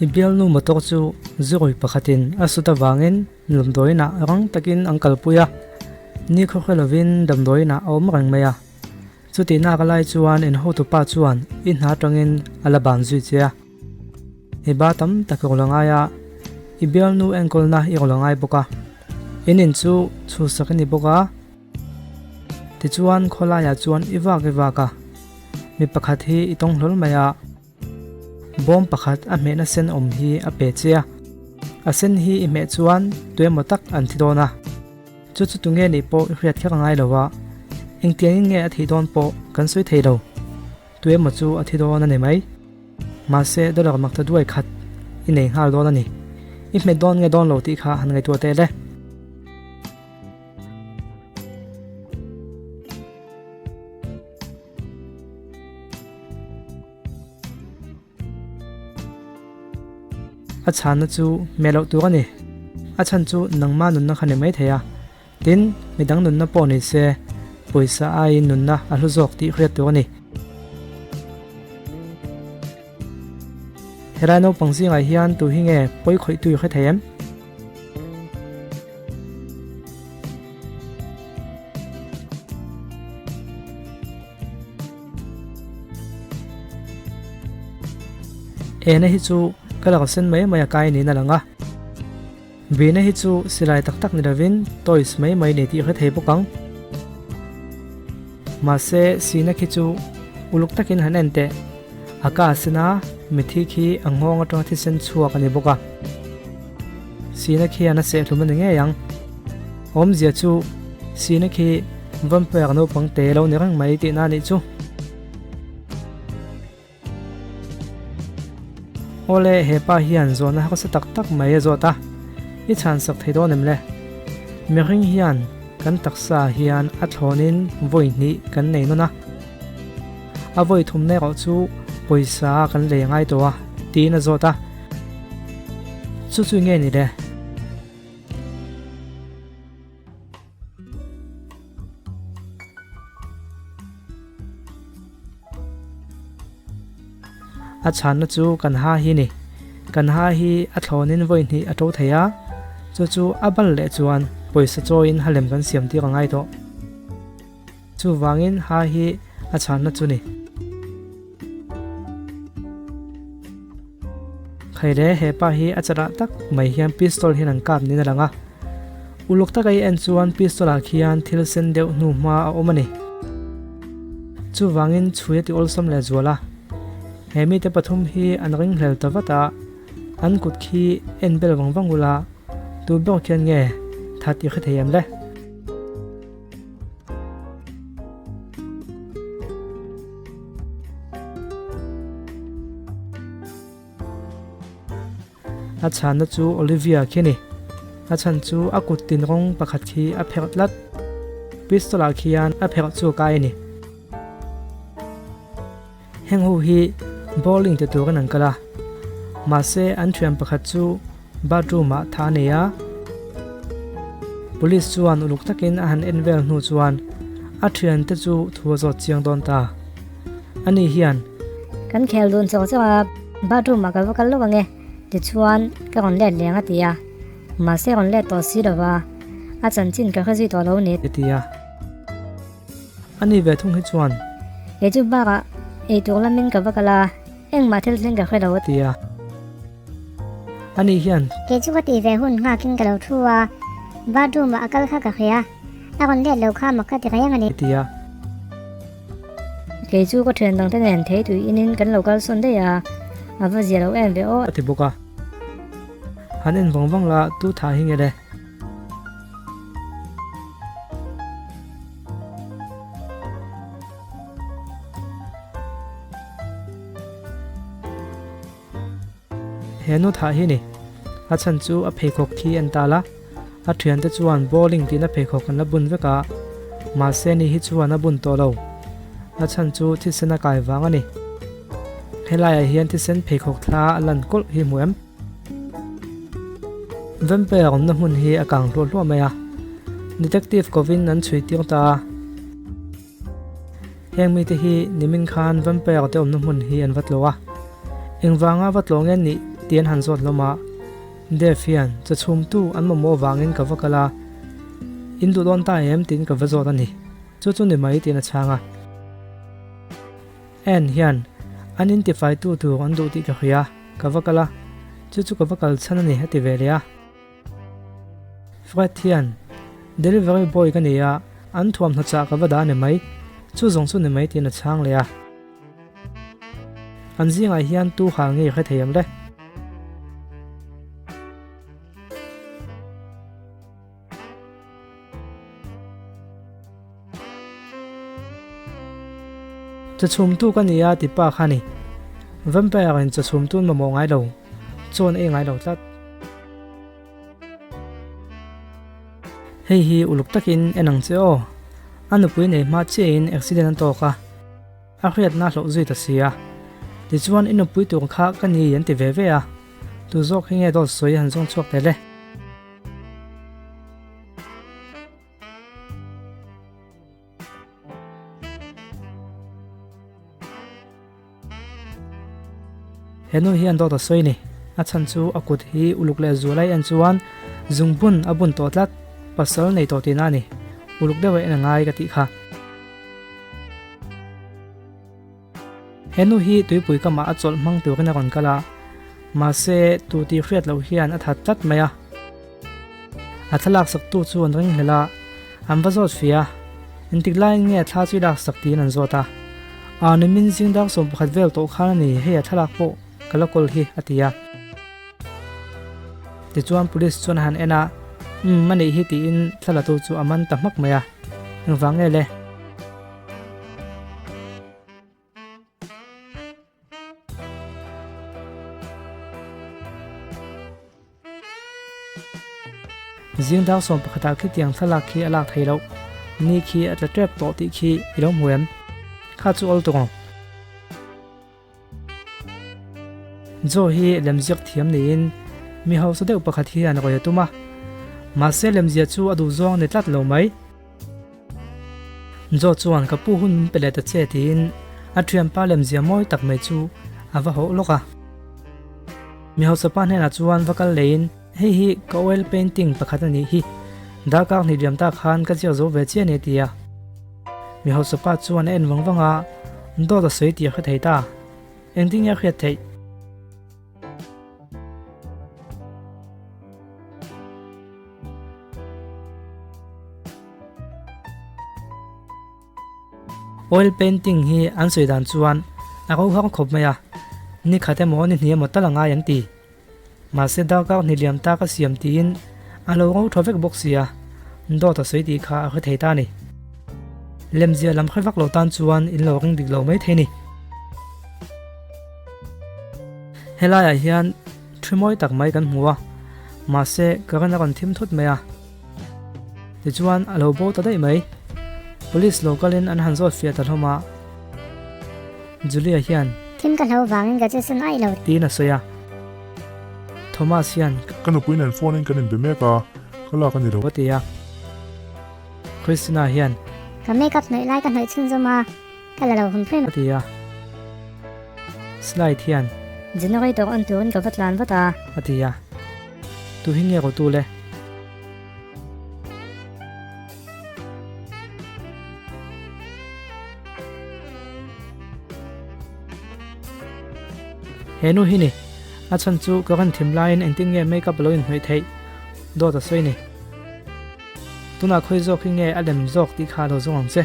I bialnu motor chu zurui pakhatin a sut avangin damdawiinah rang takin an kalpui a, ni khawhre lovin damdawiinah a awm reng mai a. Chutihnak lai chuan in hotupa chuan i hna atangin a la ban zui che a. I ba tam tak i rawn la ngai a, i bialnu enkawlna i rawn la ngai bawk a, in in chu chhuhsak i ni bawk a. Tichuan khawlaiah chuan i vak i vak a, mi pakhat hi i tawng hlawl mai a. Bawm pakhat a hmehna sen awm hi a pe che a, a sen hi i hmeh chuan tuemaw tak an thi dawn a, chu chu tunge nih pawh i hriat kher a ngai lo a, engtiangin nge a thih dawn pawh kan sawi thei lo, tuemaw chu a thi dawn a ni mai. Mahse dollar makta duai khat i nei nghal dawn a ni, i hmet dawn nge dawn lo tih kha han ngaihtuah teh le. A chhanna chu hmeh loh tur a ni. A chhan chu nangma nunna kha ni mai thei a. Tin, midang nunna pawh ni se, pawisa aiin nunna a hlu zawk tih hriat tur a ni. Helai naupang zingah hian tu hi nge pawi khawih tu i hre thei em? Ena hi chu ka lo sen mai mai a kai niin a lang a, Bina hi chu silai tak tak ni lovin toys mai mai ni tih hre thei bawk ang. Mahse Sina khi chu uluk takin han en teh, a ka sena mithi khi a nghawng atanga thisen chhuak a ni bawk a. Sina khian a sehhlum a ni ngei ang. Awmzia chu Sina khi vampire naupang te lo ni reng mai tihna a nih chu. Awle he pa hian zawhna harsa tak tak mai a zawt a, i chhan sak thei dawn em le? Mihring hian kan taksa hian a thlawnin vawi hnih kan nei nawn a, a vawi thumna erawh chu pawisa kan lei ngai tawh a tiin a zawt a, chu chu nge ni le? A chhanna chu kan ha hi ni. Kan ha hi a thlawnin vawi hnih a to thei a, chu chu a bal leh chuan pawisa chawiin halem kan siam tir a ngai tawh. Chuvangin ha hi a chhanna chu ni. Khaile he pa hi a charah tak mai hian pistol hian an kap niin a lang a. Uluk taka i en chuan pistol ah khian thil sen deuh hnu hma a awm a ni. Chuvangin chhui a ti awlsam leh zual a. He mite pathum hi an ringhlel ta vat a, an kut khi en bel vang vang ula tu ber khian nge that i hre thei em le? A chhanna chu Olivia khi a ni. A chhan chu a kut tin rawng pakhat khi a pherh tlat. Pistol ah khian a pherh chu a kai a ni. Heng ho hi bowling ti turin an kal a. Mahse an thian pakhat chu bathroom ah tha a nei a. Police chuan uluk takin a han en vel hnu chuan a thiante chu thu a zawt chiang dawn ta. Ani hian. Kan khel dun chawk chawk a, bathroom ah ka va kal lawk ange tichuan ka rawn let leng a ti a. Mahse rawn let tawh si lova a chanchin ka hre zui tawh lo ni. A ti a. Ani ve thung hi chuan. Kei chu bakah eitur lamin ka va kal a, engmah thil thleng ka hre lo. A ti a. Ani hian. Kei chu ka tih ve hun nghakin ka lo thu a, bathroom ah a kal kha ka hria, a rawn let lo kha mak ka ti reng a ni. A ti a. Kei chu ka thian dangte nen thei tui inin kan lo kal sawn daih a, a va zia lo em ve aw. A ti bawk a. Han en vang vang la tu tha hi nge le. He nu thah hi ni. A chhan chu a pheikhawk khi an tal a, a thiante chuan bowling tihna pheikhawk an la bun vek a, mahse ni hi chuan a bun tawh lo. A chhan chu thisen a kai vang a ni. Helaiah hian thisen pheikhawk thla a lan kawlh hi hmu em? Vampire awmna hmun hi a kang hluah hluah mai a, Detective kovin an chhui tir ta a. Heng mite hi nimin khan vampire te awmna hmun hi an va tlawh a, engvanga va tlawh nge nih Tih an han zawt hlawm a. Dave hian chaw chhumtu an mamawh vangin ka va kal a, In duh dawn ta em? tiin ka va zawt a ni. Chu chu ni mai tiin a chhang a. Ann hian an intifaitu tur an duh tih ka hria, ka va kal a, chu chu ka va kal chhan a ni a ti ve leh a. Fred hian Delivery boy ka ni a, an thuamhnaw chah ka va dah a ni mai, chu zawng chu ni mai tiin a chhang leh a. An zingah hian tu hal nge i hre thei em le? Chachhumtu ka ni a ti pa kha ni. Vampire in chachhumtu an mamawh ngai lo, chaw an ei ngai lo tlat. Hei hi uluk takin en ang che aw. A nupui nei hma chiahin accident an tawk a, a hriatna a hlauh zui ta si a. Tichuan i nupui tur kha ka ni an ti ve ve a, tu zawk hi nge dawt sawi han zawng chhuak tel e. He nu hian dawt a sawi ni. A chhan chu a kut hi uluk leh zual a en chuan zungbun a bun tawh tlat, pasal nei tawh tihna a ni. Uluk deuh a en a ngai ka tih kha. He nu hi tuipui kamah a chawlh hmang turin a rawn kal a, mahse tu tih hriat loh hian a that tlat mai a. A thlalak saktu chu an ring hlel a, an va zawt fih a, engtik laiin nge thla chu i lak sak tiin an zawt a. Aa nimin zing dar 11 vel tawh khan a ni, hei a thlalak pawh ka la kawl hi a ti a. Tichuan police chuan a han en a, Umm a nih hi tiin thlalatu chu a man ta hmak mai a, engvang nge le? Zing dar 11 ah khitiang thlalak khi a lak thei loh. Ni khi a tla tep tawh tih khi i lo hmu em? Kha chu awl tuk ang. Joe hi lemziak thiam niin mi hausa deuh pakhat hian a rawi a tum a. Mahse lemzia chu a duhzawng a ni tlat lo mai. Joe chuan ka pu hun min pe leh ta che tiin a thianpa lemzia mawi tak mai chu a va hawh lawk a. Mi hausa pa hnenah chuan va kal leiin hei hi ka oil painting pakhat a nih hi, darkar hnih liam tak khan ka ziak zo ve chiah a ni a ti a. Mi hausa pa chuan a en vang vang a, dawt a sawi tih a hre thei ta. Engtin nge a hriat theih? Oil painting hi an sawi dan chuan a ro har khawp mai a, ni khat emaw ni hnih emaw tal a ngai an ti. Mahse darkar hnih liam tak a siam tiin a lo ro tha vek bawk si a, dawt a sawi tih kha a hre thei ta a ni. Lemzia lam hre vak lo tan chuan in lo ring dik lo mai thei a ni. Helaiah hian Thu mawi tak mai kan hmu a, mahse current a rawn thim thut mai a. Tichuan a lo bo ta daih mai. Police lo kalin an han zawt fiah ta hlawm a. Julia hian. Thim ka hlo vangin ka chu sun aih lo. Tiin a sawi a. Thomas hian. Ka nupui nen phone in kan inbe mek a, ka lak a ni lo. A ti a. Christina hian. Ka makeup hnawih lai ka hnawih chhunzawm a. Ka la lo hum hrim. A ti a. Slide hian. Generator on turin ka va tlan vat a. A ti a. Tu hi nge rawtu le? He nu hi ni. A chhan chu ka rawn thim laiin engtin nge makeup a lo inhnawih theih? Dawt a sawi ni. Tunah khawi zawk hi nge a lem zawk tih kha a lo zawng ang che.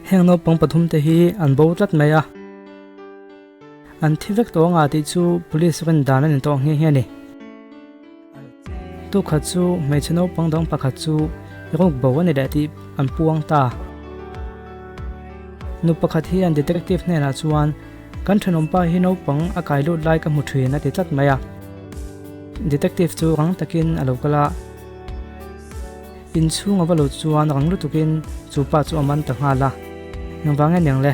Heng naupang pathumte hi an bo tlat mai a. An thi vek tawh anga tih chu police rin dan a ni tawh nghe nghe a ni. Tukhat chu hmeichhe naupang dang pakhat chu ruk bo a ni leh tih an puang ta. Nu pakhat hian detective hnenah chuan kan thenawmpa hi naupang a kai lut lai ka hmu thin a ti tlat mai a. Detective chu rang takin a lo kal a. Inchhung a va lo chuan rang lutukin chu pa chu a man ta nghal a. Engvang nge niang le?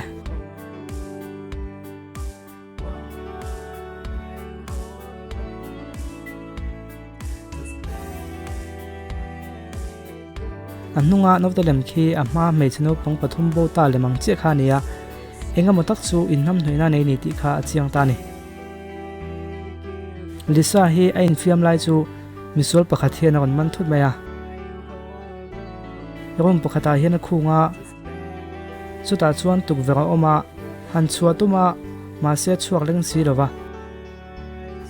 A hnunga naute lem khi a hma hmeichhe naupang pathum bo ta lem ang chiah kha a ni a, eng emaw tak chu inhnamhnawihna nei ni tih kha a chiang ta a ni. Lisa hi a infiam lai chu misual pakhat hian a rawn man thut mai a, room pakhatah hian a khung a, Chutah chuan tukverh a awm a, han chhuah tum a, mahse a chhuak leng si lo va.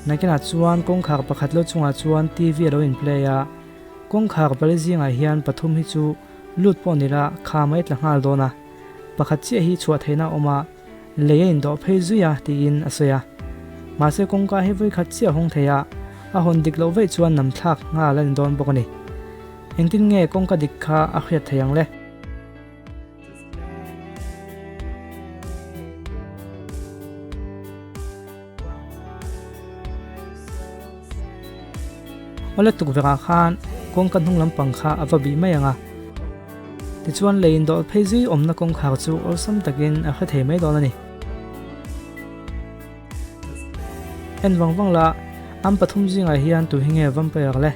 Nakinah chuan kawngkhar pakhat lo chungah chuan TV a lo in play a, kawngkhar pali zingah hian pathum hi chu lut pawh ni la kha mai tla nghal dawn a, pakhat chiah hi chhuah theihna a awm a, lei a indawh phei zui a tiin a sawi a. Mahse kawngka hi vawikhat chiah a hawng thei a, a hawn dik loh vaih chuan nam thlak nghal a ni dawn bawk a ni. Engtin nge kawngka dik kha a hriat thei ang le? Awle tukverhah khan kawngka hnung lampang kha a va bih mai ang a, tichuan lei indawh phei zui awmna kawngkhar chu awlsam takin a hre thei mai dawn a ni. En vang vang la, an pathum zingah hian tu hi nge vampire le?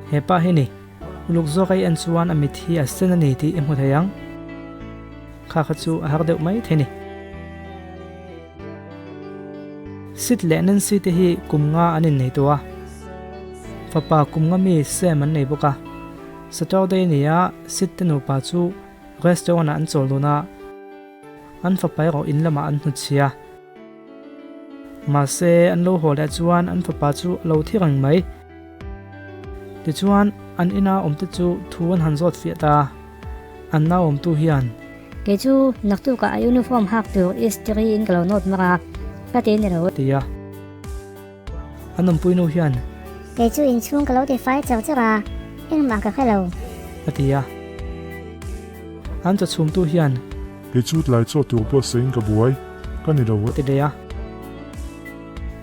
He pa hi ni, uluk zawk a i en chuan a mit hi a sen a ni tih i hmu thei ang. Kha kha chu a har deuh mai thei ni. Sid leh Nancy te hi kum nga an innei tawh a, fapa kum nga mi Sam an nei bawk a. Saturday ni a Sid te nupa chu Restaurant ah an chawl dun a, an fapa erawh in lamah an hnutchhi a. Mahse, an lo haw leh chuan an fapa chu a lo thi reng mai. Tichuan, an ina awmte chu thu an han zawt fiah ta a, an nau awmtu hian. Kei chu naktukah a uniform hak tur istiri in ka lo nawt mar a, ka ti ni lo. Ti a, an awmpui nu hian. Kei chu inchhung ka lo ti fai char char a, engmah ka hre lo. A ti a, an chawchhumtu hian. Kei chu tlai chaw tur buatsaih in ka buai, ka ni lo. Ti leh a,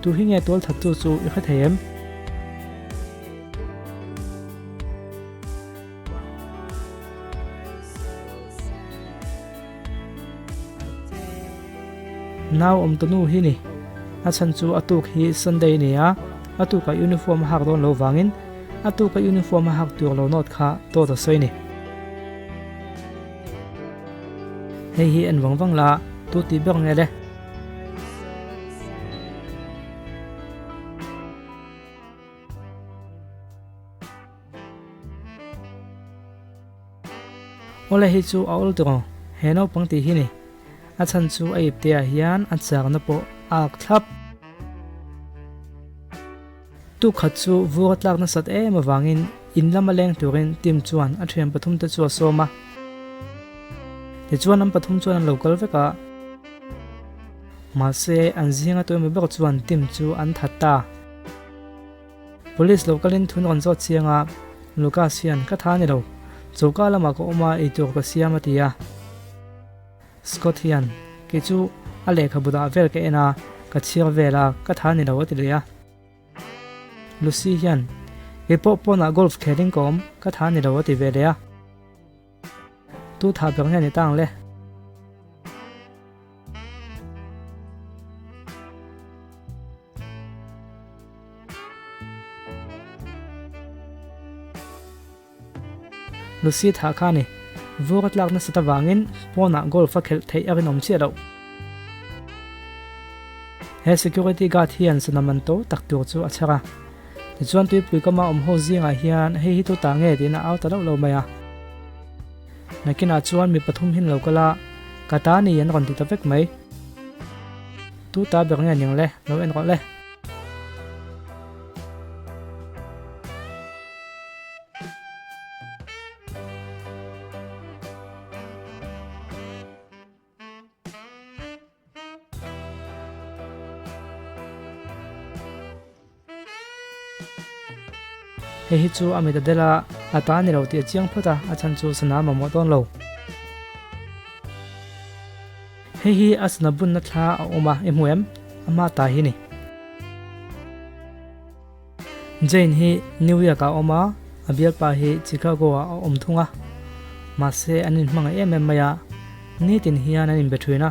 Tu hi nge tual that tu chu i hre thei em? Nau awm ta nu hi ni. A chhan chu a tuk hi Sunday a ni a, a tukah uniform a hak dawn lo vangin a tuka uniform a hak tur lo nawt kha dawt a sawi ni. Hei hi en vang vang la, tu tih ber nge le? Awle hei chu a awl tawh, he naupang tih hi ni. A chhan chu a ipte ah hian a chakna pawh a ak thlap. Tukhat chu vur a tlak nasat em avangin in lama leng turin Tim chuan a thian pathum te chu a sawm a. Tichuan an pathum chuan an lo kal vek a. Mahse an zinga tuemaw ber chuan Tim chu an that ta. Police lo kalin thun rawn zawt chiang a, Lucas hian ka tha ni lo, choka lamah ka awm a eitur ka siam a ti a. Scott hian kei chu a lehkhabu dah vel ka en a, ka chhiar vel a, ka tha ni lo a ti leh a. Lucy hian kei pawh pawnah golf khelin ka awm, ka tha ni lo a ti ve leh a. Tu tha ber nge ni tang le? Lucy thah kha a ni. Vur a tlak nasat avangin pawnah golf a khelh theih a rinawm chiah loh. He security guard hian sana man to tak tur chu a chher a. Tichuan tuipui kama awm ho zingah hian hei hi tu ta nge tiin a au ta loh lo mai a. Nakinah chuan mi pathum hin lo kal a, ka ta ni an rawn ti ta vek mai. Tu ta ber nge ning le, lo en rawh le. Hei hi chu a mit a del a, a ta ni lo tih a chiang phawt a, a chhan chu sana mamawh dawn lo. Hei hi a sana bunna thla a awm a, i hmu em? Ama ta hi ni. Jane hi New York ah a awm a, a bialpa hi Chicago ah a awm thung a. Mahse an inhmangaih em em mai a, nitin hian an inbe thin a.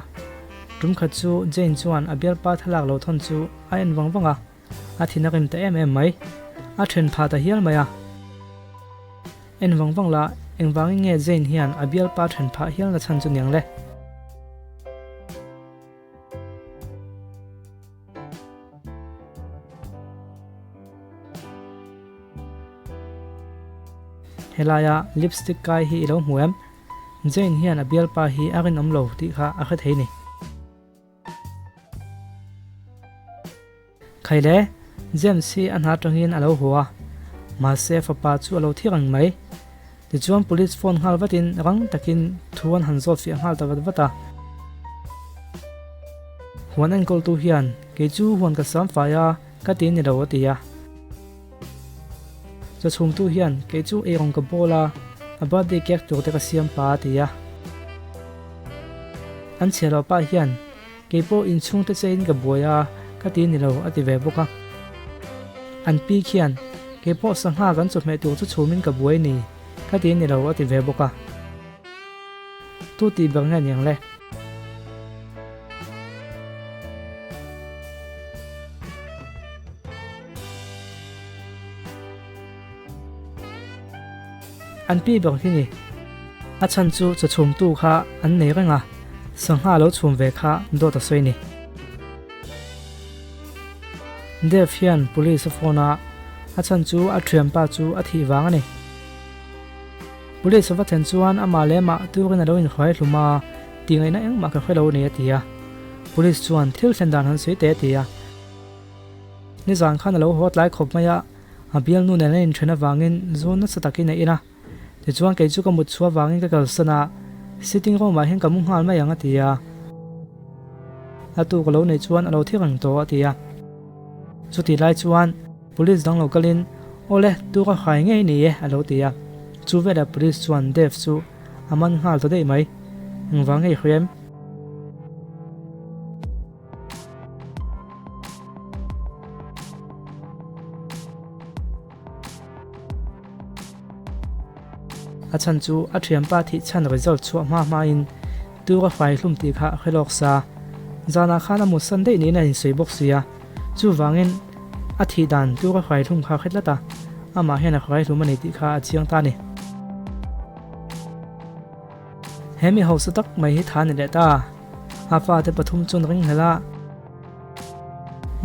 Tum khat chu Jane chuan a bialpa thlalak lo thawn chu a en vang vang a, a thin a rim ta em em mai. A then phah ta hial mai a. En vang vang la, engvangin nge Jane hian a bialpa then phah hial na chhan chu niang le? Helaia lipstick kai hi i lo hmu em? Jane hian a bialpa hi a rinawm lo tih kha a hre thei ni. Khaile, James hi a hna tangin a lo haw a, mahse fapa chu a lo thi reng mai. Tichuan police phone nghal vatin rang takin thu an han zawt fiah nghal ta vat vat a. Huan enkawltu hian, Kei chu huan ka sam fai a, ka ti ni lo a ti a. Chawchhumtu hian, Kei chu eirawng ka bawl a, a birthday cake tur te ka siam pa a ti a. An chhiah loh pah hian, Kei pawh inchhungte chein ka buai a, ka ti ni lo a ti ve bawk a. An pi khian, Kei pawh sangha kan chawhmeh tur chu chhumin ka buai ni, ka ti ni lo a ti ve bawk a. Tu tih ber nge niang le? An pi ber hi ni. A chhan chu chaw chhumtu kha an nei reng a, sangha lo chhum ve kha dawt a sawi ni. Dev hian police a phone a, a chhan chu a thianpa chu a thih vang a ni. Police a va thlen chuan amah leh amah turin a lo inhruai hlum a, tih ngaihna engmah ka hre lo a ni a ti a. Police chuan thil thlen dan han sawi teh a ti a. Nizan khan a lo haw tlai khawp mai a, a bialnu nen a inthen avangin zawn nasa takin a in a. Tichuan kei chu ka mut chhuah avangin ka kalsan a, sitting room ah hian ka mu nghal mai ang a ti a. A tuk a lo neih chuan a lo thi reng tawh a ti a. Chutih lai chuan police dang lo kalin, Awle, tuk a hrai ngei ni e a lo ti a. Chu velah police chuan Dev chu a man nghal ta daih mai. Engvang nge i hria em? A chhan chu a thianpa thih chhan result chhuah hma hmain tur a fai hlum tih kha a hre lawk sa. Zanah khan a mutsan daih niin a insawi bawk si a, chuvangin a thih dan tur a fai hlum kha a hre tlat a, amah hian a hrai hlum a ni tih kha a chiang ta a ni. He mi hausa tak mai hi tha ni leh ta. A fate pathum chuan ring hlel a.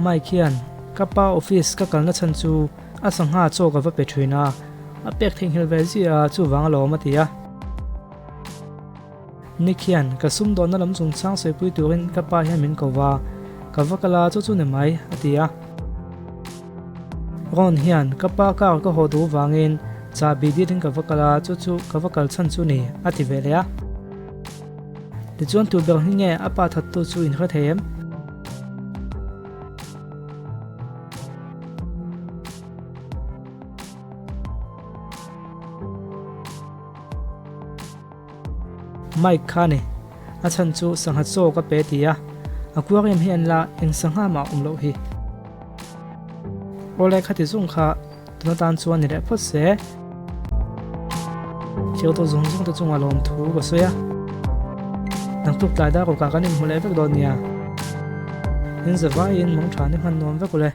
Mike hian ka pa office ka kalna chhan chu a sangha chaw ka va pe thin a, a pek theihnghilh ve ziah a, chuvang a lawm a ti a. Nick hian ka sumdawnna lam chungchang sawipui turin ka pa hian min ko va, ka va kal a chu chu ni mai a ti a. Ron hian ka pa car ka haw duh vangin chahbi dilin ka va kal a, chu chu ka va kal chhan chu ni a ti ve leh a. Tichuan tu ber hi nge a pa thattu chu in hre thei em? Mike kha ni. A chhan chu sangha chaw ka pe ti a, aquarium hi an la eng sangha mah awm loh hi. Awle khati zung kha tuna tan chuan ni leh phawt se. Thil tawh zawng zawng te chungah lawmthu ka sawi a, naktuk tlai dar rukah kan inhmu leh vek dawn nia. In zavaiin mawng tha ni hman nuam vek ule.